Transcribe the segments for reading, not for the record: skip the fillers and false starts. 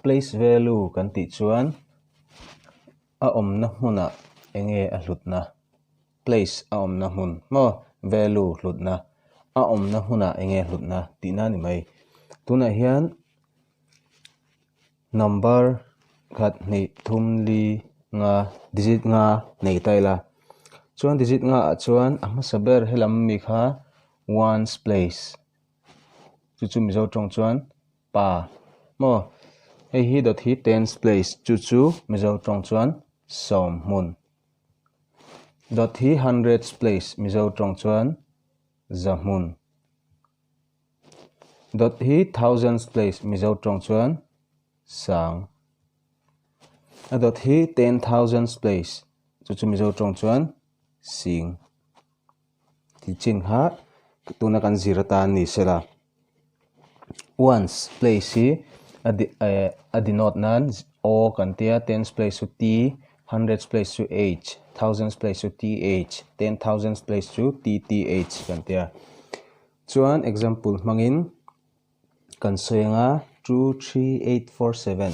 Place value kan tih chuan a awmna hmunah enge a hlutna, place a awmna hmun maw value hlutna, a awmna hmunah enge hlutna tihna a ni mai. Tunah hian number khat hnih thum li nga digit nga nei ta ila chuan digit nga ah chuan a hmasa ber helam mi kha ones place chu chu mizo tawng chuan pa maw hei hi dawt hi tens place chu chu mizo tawng chuan sawm hmun dawt hi hundreds place mizo tawng chuan za hmun. Dawt hi thousands place Mizo tawng chuan sang. A dawt hi 10,000 place chu chu Mizo tawng chuan sing. Ti chin kha tuna kan zir atan ni sela. Ones place hi a eh, a denote nan O kan tia, tens place chu T, hundreds place chu H, thousands place chu TH, 10,000 place chu TTH kan tia. Chuan example hmangin kan sawi anga 23847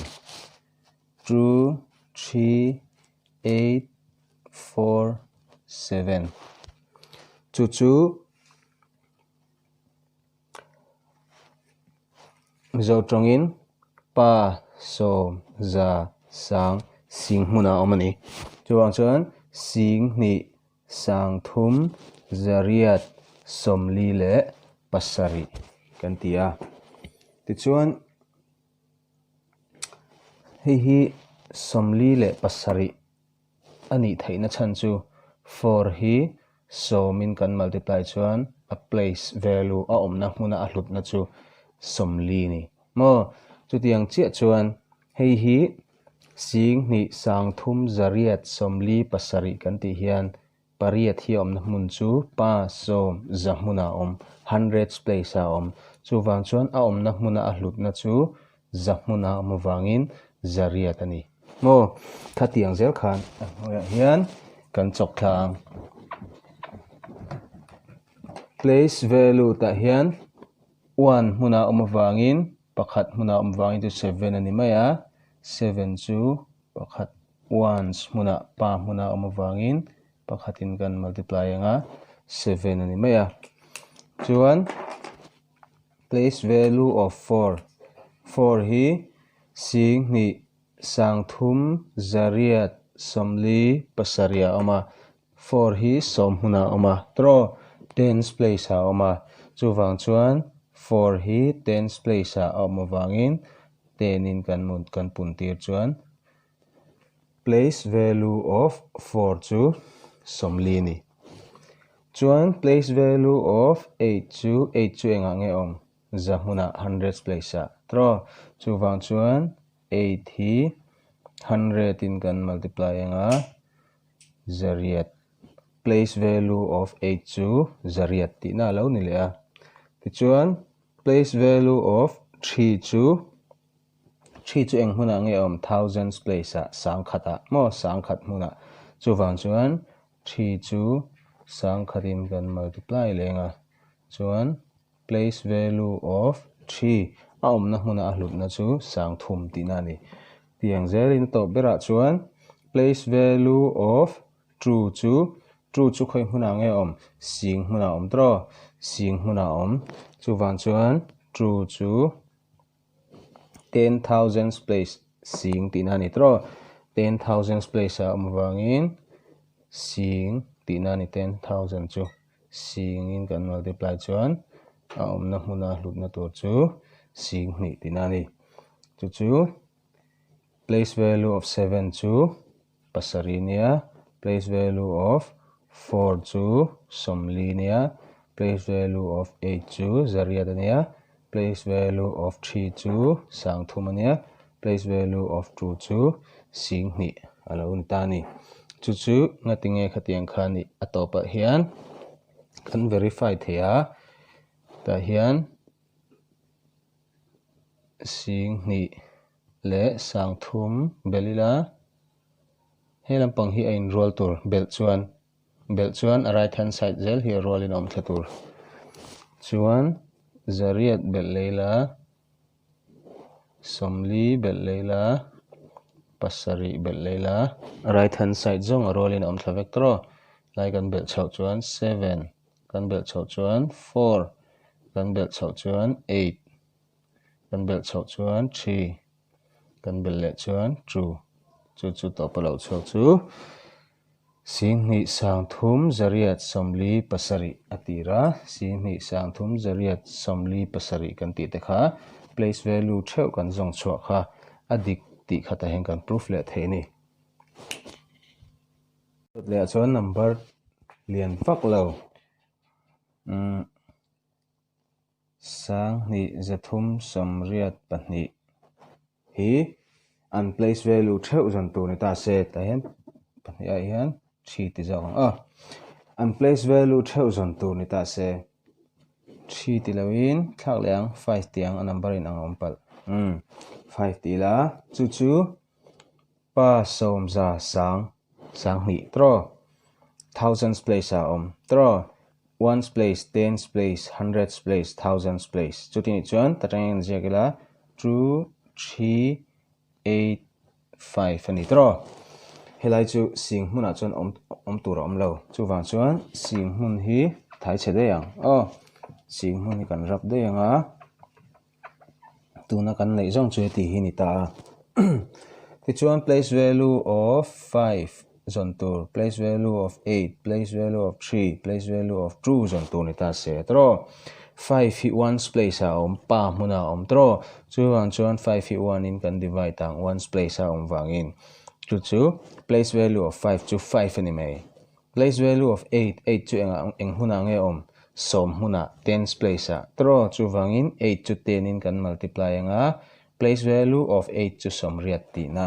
23847 chu chu Mizo tawngin pa sawm za sang sing hmunah a awm a ni. Chuvang chuan sing hnih Sang thum, zariat, 47 leh 7 kan ti a. Tichuan, hei hi 47 a nih theihna chhan chu four hi sawmin kan multiply chuan a place value a awmna hmuna a hlutna chu 40 a ni maw? Chutiang chiah chuan hei hi Sing hnih sang thum zariat 47 kan tih hian pariat hi a awmna hmun chu pa sawm za hmunah a awm, hundreds place ah a awm. Chuvang chuan a awmna hmuna a hlutna chu za hmuna a awm avangin zariat a ni. Maw? Khatiang zel khan a hnuaiah hian kan chawk thla ang. Place value tah hian one hmuna a awm avangin Pakhat hmunah awm vangin chu seven a ni mai a, seven chu pakhat ones hmunah pa hmunah awm avangin pakhatin kan multiply ang a, seven a ni mai a. Chuan place value of four, four hi sing hnih sang thum zariat 47 a awm a, Four hi sawm hmunah a awm a, tawh tens place ah a awm a, chuvang chuan four hi tens place ah a awm avangin ten in kan mut kan pun tir chuan place value of four chu 40 a ni. Chuan place value of eight chu eight chu engah nge awm? Za hmunah hundreds place ah tawh chuvang chuan eight hi hundred in kan multiply ang a. Zariat, Place value of eight chu zariat tihna a lo ni leh a. Tichuan, place value of three chu three chu eng hmunah nge a awm? Thousands place ah, sangkhatah maw? Sangkhat hmunah. Chuvang chuan three chu sangkhatin kan multiply leng a. Chuan place value of three a awmna hmuna a hlutna chu sang thum tihna a ni. Tiang zelin a tawp berah chuan place value of two chu two chu khawi hmunah nge a awm? Sing hmunah a awm tawh aw, sing hmunah a awm. Chuvang chuan two chu 10,000 place sing tihna a ni tawh aw, 10,000 place ah a awm avangin sing tihna a ni 10,000 chu. Singin kan multiply chuan a awmna hmuna hlutna tur chu sing hnih tihna a ni. Chu chu place value of seven chu pasarih nia, place value of four chu 40 nia, place value of eight chu zariat a nia, place value of three chu sangthum a nia, place value of two chu sing hnih a lo ni ta a ni. Chu chu ngatinge khatiang kha nih a tawpah hian kan verify thei a, tah hian sing hnih leh sangthum belh ila he lampang hi a inrual tur belh chuan belh chuan a right hand side zel hi a rualin a awm thla tur chuan zariat belh leh ila. 40 belh leh ila pasarih belh leh ila right hand side zawng a rualin a awm thla vek tawh lai kan belh chhoh chuan seven kan belh chhoh chuan four kan belh chhoh chuan eight kan belh chhoh chuan three kan belh leh chuan two chu chu tawp a lo chhuak chu Singhnih sangthum zariat 47 a tir a, Singhnih sangthum zariat 47 kan tih te kha place value theuh kan zawng chhuah kha a dik tih khatah hian kan proof leh theih a ni. Kawt leh ah chuan number lian vak lo umm 2382 hi an place value theuh zawn tur ni ta se tah hian pahnih ah hian thi ti zawk ang aw an place value theuh zawn tur ni ta se thi ti lo in thlak leh ang five tih ang a number in ang a awm palh umm five tih ila chu chu pa sawmza sang 20 tawh thousands place ah a awm tawh ones place tens place hundreds place thousands place chuti nih chuan ta tangin an ziak ila two three eight five a ni tawh helai chu sing hmunah chuan awm awm tur a awm lo chuvang chuan sing hmun hi thai chhe daih ang aw sing hmun hi kan rap daih ang a. Tuna kan neih zawng chu heti hi a ni ta a. Tichuan place value of five zawn tur, place value of eight, place value of three, place value of two zawn tur ni ta se tawh. Five hi ones place ah a awm, pa hmunah a awm tawh. Chuvang chuan five hi one in kan divide ang ones place a awm vangin. Chu chu place value of five chu five a ni mai. Place value of eight, eight chu engah eng hmunah nge awm? Sawm hmunah, tens place ah. Tawh, chuvangin eight chu ten in kan multiply anga, place value of eight chu sawmriat tihna.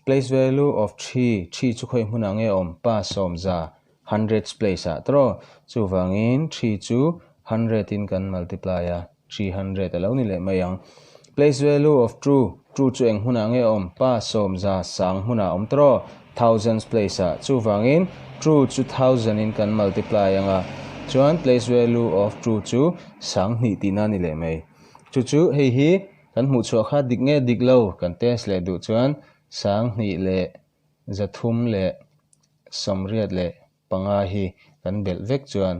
Place value of three, three chu khawi hmunah nge awm? Pa sawm za, hundreds place ah. Tawh, chuvangin three chu hundred in kan multiply a, 300 a lo ni leh mai ang. Place value of two, two chu eng hmunah nge awm? Pa sawmza sang hmunah awm tawh, thousands place ah. Chuvangin two chu thousand in kan multiply ang a, chuan place value of two chu sang hnih tihna a ni leh mai. Chu chu hei hi kan hmuh chhuah kha dik nge dik lo kan test leh duh chuan 2385 hi kan belh vek chuan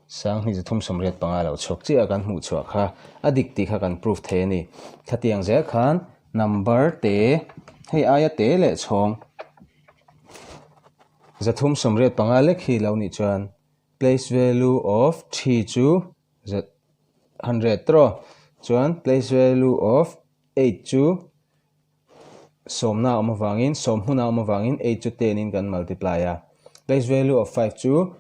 2385 lo chhuak chiah a kan hmuh chhuah kha a dik tih kha kan proof thei a ni. Khatiang zel khan number te hei aia te leh chhawng 385 lek hi lo nih chuan place value of three chu hundred tawh chuan place value of eight chu Sawmna a awm avangin, sawm hmun a awm avangin eight chu ten in kan multiply a. Place value of five chu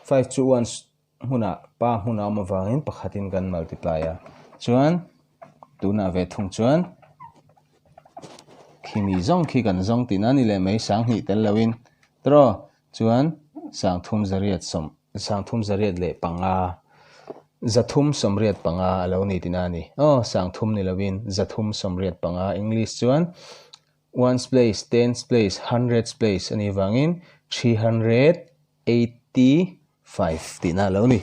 five chu ones hmunah pa hmun a awm avangin pakhat in kan multiply a. Chuan tunah ve thung chuan khimi zawng khi kan zawng tihna a ni leh mai 2000 tel loin tawh chuan 33 sawm 35 385 a lo ni tihna a ni. Aw, 30 ni lovin 385 English chuan ones place, tens place, hundreds place a nih vangin 385 tihna a lo ni.